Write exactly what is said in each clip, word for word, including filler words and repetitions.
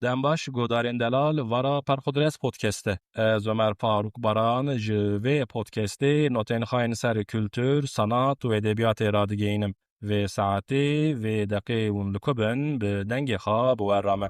Dem baş, guhdarên delal, vara Perxudres Podcast e. Ez Ömer Faruk Baran ji vê podcastê notên xwe yên ser kultur, sanat û edebiyatê radigihînim. Vê saetê, vê deqê hûn li ku bin, bi dengê xwe bi we re me.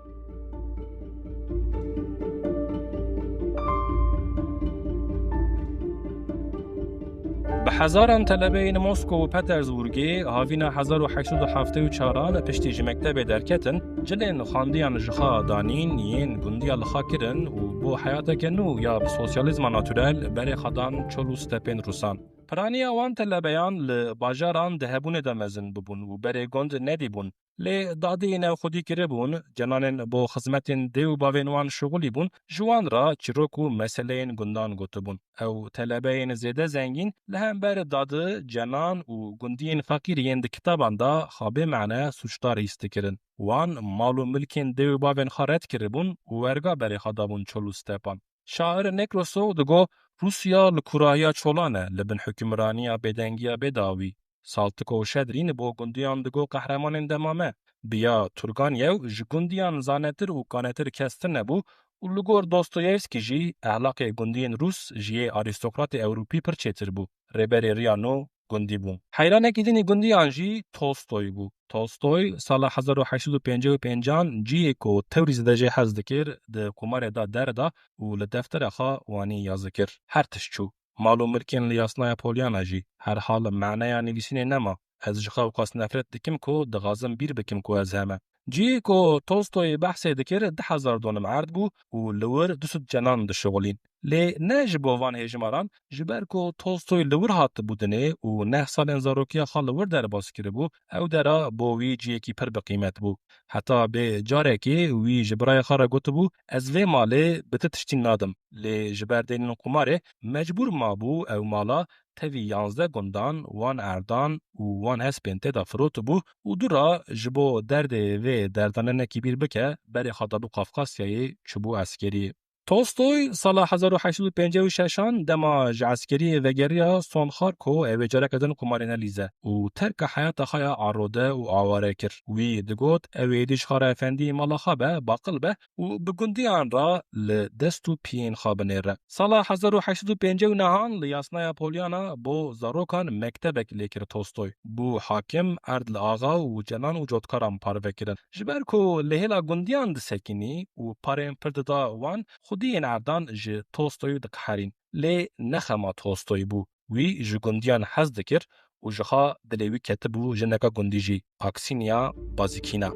Bi hezaran telebeyên Mosko û Petersburgê havîna hezar û heşt sed û heftê û çaran piştî ji mektebê derketin, cilên xwendiyan ji xwe danîn, yên gundiya li xwe kirin û bo heyateke nû ya bi sosyalîzma naturel berê xwe dan çol û stepên Rûsan. Piraniya wan telebeyan li bajaran di hebûnê de mezin bibûn û berê gund nedîbûn. Lê dadiyê navxwedî kiribûn, cenanên bo xizmetên dê û bavên wan şixulîbûn, ji wan re çîrok û meseleyên gundan gotibûn. Ew telebeyên zêde zengîn li hember dadi, cenan û gundiyên feqîr yên di kitaban de xwe bê mane sûcdar hîs dikirin. Wan mal û milkên dê û bavên xwe red kiribûn û werga berê xwe dabûn çol û stepan. Şair Nekrasov digot, Rûsya li kûrahiya çolan e, li bin hukimraniya bêdengiya bêdawî. Saltiko û Şedrîn bo gundiyan digot qehremanên dema me. Biya Turganev ji gundiyan zanetir û kanetir kes tune bû û li gor Dostoyevskî jî ehlaqê gundiyên rûs ji yê arîstokratê ewropî pir çêtir bû. Rêberê riya nû gundî bû. Heyranekî din ê gundiyan jî Tolstoy bû. Tolstoy sala hezar û heşt sed û pêncî û pêncan cihê ku tewrî zêde jê hez dikir, di qumarê de derda û li deftera xwe wanî yazî kir. Her tişt çû. Mal û milkên li Yasnaya Polyana jî. Herhal maneya nivîsînê nema. Ez ji xwe ew qas nefret dikim ku dixwazim bîr bikim ku ez heme. Cihê ku Tolstoyê behsê dikir, du hezar donim erd bû û li wir du sed cenan dişixulîn. Lê ne ji bo van hêjimaran, ji ber ku Tolstoy li wir hatibû dinê û neh salên zarokiya xwe li wir derbas kiribû, ew dera bo wî cihekî pir bi qîmet bû. Heta bê carekê wî ji birayê xwe re gotibû, Ez vê malê bi ti tiştî nadim. Lê ji ber deynên qumarê mecbûr mabû ew mala tevî yanzdeh gundan, wan erdan û wan hespên tê de firotibû û dû re ji bo derdê vê derdanenekî bîr bike, berê xwe dabû Kafkasyayê, çûbû eskeriyê. Tolstoy sala hezar û heşt sed û pêncî û şeşan dema ji eskeriyê vegeriya, son xwar ku ew ê careke din qumarê nelîze û terka heyata xwe ya arode û aware kir. Wî digot, ew êdî ji xwe re efendiyê mala xwe be, baqil be û bi gundiyan re li dest û piyên xwe binêre. Sala hezar û heşt sed û pêncî û nehan li Yasnaya Polyana bo zarokan mektebek lê kir Tolstoy. Bû hakim, erd li axa û cenan û cotkaran parve kirin. Ji ber ku li hêla gundiyan disekinî û parên pir dida wan, xwediyên erdan ji Tolstoy diqeherîn. Lê ne xema Tolstoy bû. Wî ji gundiyan hez dikir û ji xwe dilê wî ketibû jineka gundî jî, Aksînya Bazîkîna.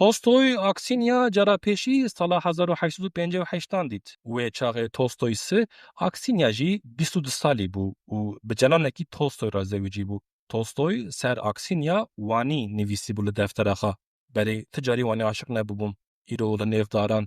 Tolstoy Aksînya cara pêşî sala hezar û heşt sed û pêncî û heştan dît. Wê çaxê Tolstoy si, Aksînya jî bîst û du salî bû û bi cenanekî Tolstoy re zewicî bû. Tolstoy ser Aksînya wanî nivîsîbû li deftera xwe. Berê ti carî wanî aşiq nebûbûm. Îro li nêv daran.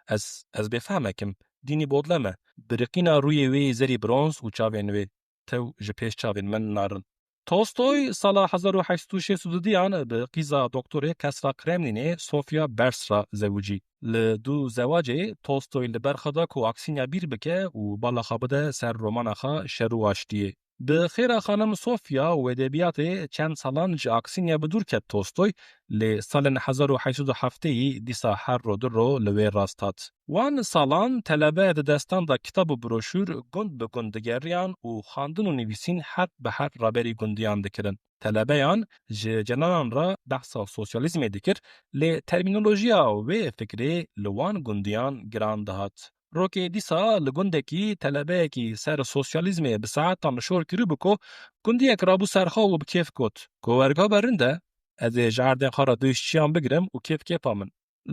Ez, ez bêfehmek im. Dînî bodlem e. Biriqîna rûyê wê yê zerî bronz û çavên wê. Tew ji pêş çavên min narin. Tolstoy sala hezar û heşt sed û şêst û duyan bi qîza doktorê qesra Kremlînê Sofya Bers re zewicî. Li dû zewacê Tolstoy li ber xwe da ku Aksînya bîr bike û bala xwe bide ser romana xwe Şer û Aştiyê. Bi xêra xanim Sofya û edebiyatê çend salan ji Aksînya bi dûr ket Tolstoy, lê salên hezar û heşt sed û heftê yî dîsa her ro du ro li wê rast hat. Wan salan telebe di destan de kitab û broşûr gund bi gund digeriyan û xwendin û nivîsîn her bi her raberî gundiyan dikirin. Telebeyan ji cenanan re behsa sosyalîzmê dikir, lê termînolojiya wê fikrê li wan gundiyan giran dihat. Rokê dîsa li gundekî telebeyekî ser sosyalîzmê bi saetan şor kiribû ku gundiyek rabû ser xwe û bi kêf got, Kowerga be rind e, ez ê ji erdên xwe re du îşçiyan bigirim û kêf kêfa min.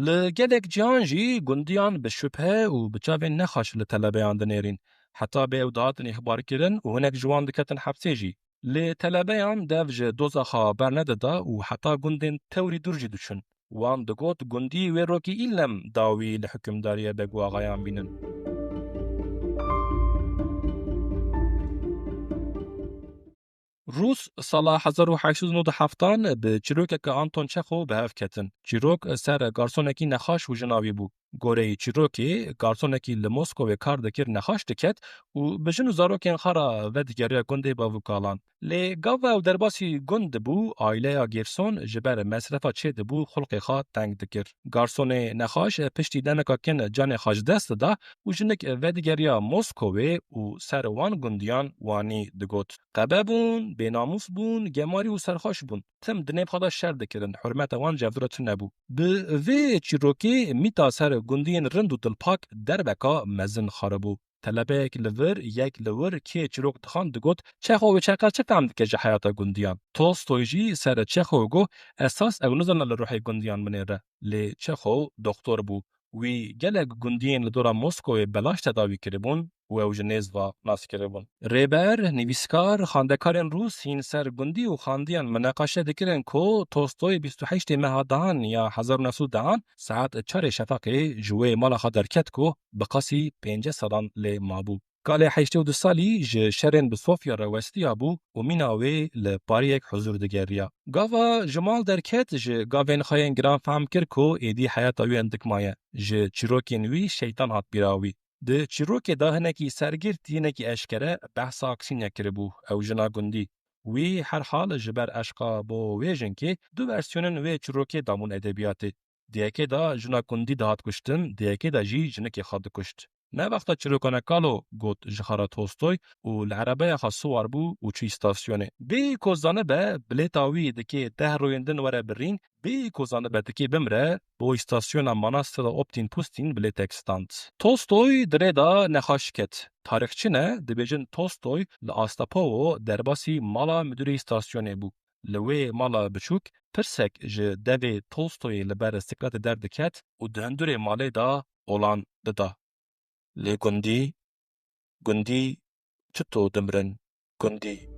Li gelek cihan jî gundiyan bi şubhe û bi çavên nexweş li telebeyan dinêrîn. Heta bê ew dihatin îxbarkirin û hinek ji wan diketin hepsê jî. Lê telebeyan dev ji doza xwe bernedida û heta gundên tewrî dûr jî diçûn. Wan digot gundî wê rokî îlem dawî li hukimdariya beg û axayan bînin. Rûs sala hezar û heşt sed û nod û heftan bi çîrokeke Anton Çexov bi hev ketin. Çîrok ser garsonekî nexaş û jina wî bû. Goreyê çîrokê, garsonekî li Moskowê kar dikir nexaş diket û bi jin û zarokên xwe re vedigeriya gundê bavûkalan. Lê gava ew derbasî gund dibû, aileya Gerson ji ber mesrefa çêdibû xulqê xwe teng dikir. Garsonê nexaş piştî demeka kin canê xwe ji dest dida û jinik vedigeriya Moskowê û ser wan gundiyan wanî digot. Qebe bûn, bênamûs bûn, gemarî û serxweş bûn. Tim di nêv xwe de şer dikirin, hurmeta wan ji hev re tune bû. Bi vê çîrokê mîta ser gundiyên rind û dilpak derbeka mezin xaribû. Telebeyek li vir, yek li wir kê çîrok dixwend digot, Çexov çeqe çi fehm dike ji heyata gundiyan? Tolstoy jî ser Çexov got, esas ew nizane li ruhê gundiyan binêre. Lê Çexov doktor bû. Wî gelek gundiyên li dora Moskowê belaş tedawî kiribûn û ew ji nêz ve nas kiribûn. Rêber, nivîskar, xandekarên rûs hîn ser gundî û xandiyan mineqaşe dikirin ku Tolstoy bîst û heştê meha dehan ya hezar û neh sed û dehan saet çarê şefaqê ji wê mala xwe derket ku bi qasî pêncî sedan lê mabû. Kalê heştê û du salî ji şerên bi Sofya re westiya bû û mîna wê li pariyek huzûr digeriya. Gava ji mal derket, ji gavên xwe yên giran fehm kir ku êdî heyata wî hindik maye. Ji çîrokên wî şeytan hat bîra wî. Di çîrokê de hinekî sergirt, hinekî eşkere behsa Aksînya kiribû, ew jina gundî. Wî herhal ji ber eşqa bo wê jinkê du versiyonên wê çîrokê dabûn edebiyatê. Di yekê de jina gundî dihat kuştin, di yekê de jî jinikê xwe dikuşt. Ne wexta çîrokane kalo, got ji xwe re Tolstoy û li erebeya xwe siwar bû û çû îstasyonê. Bêyî ku zanibe bilêta wî dikê deh rûyên din were birîn, bêyî ku zanibe dikê bimre, bo îstasyona Manastira Optîn Pustîn bilêtek stand. Tolstoy di rê de nexaş ket. Tarîxçî ne, dibêjin Tolstoy li Astapovo derbasî mala midûrê îstasyonê bû. Li wê mala biçûk pirsek ji devê Tolstoyê li ber sikletê derdiket û di hundurê malê de olan dida. Lê gundî, gundî çito dimrin, gundî.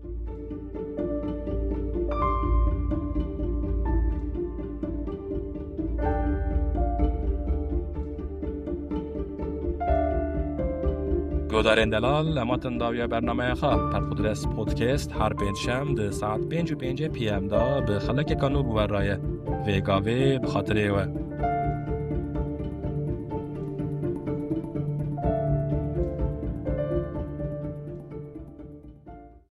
Guhdarên delal, em hatin dawiya bernameya xwe. Perqudres Podcast her pêncşem di saet pênc û pêncî P M de bi xelekeka nû bi we re ye. Vê gavê bi xatirê we.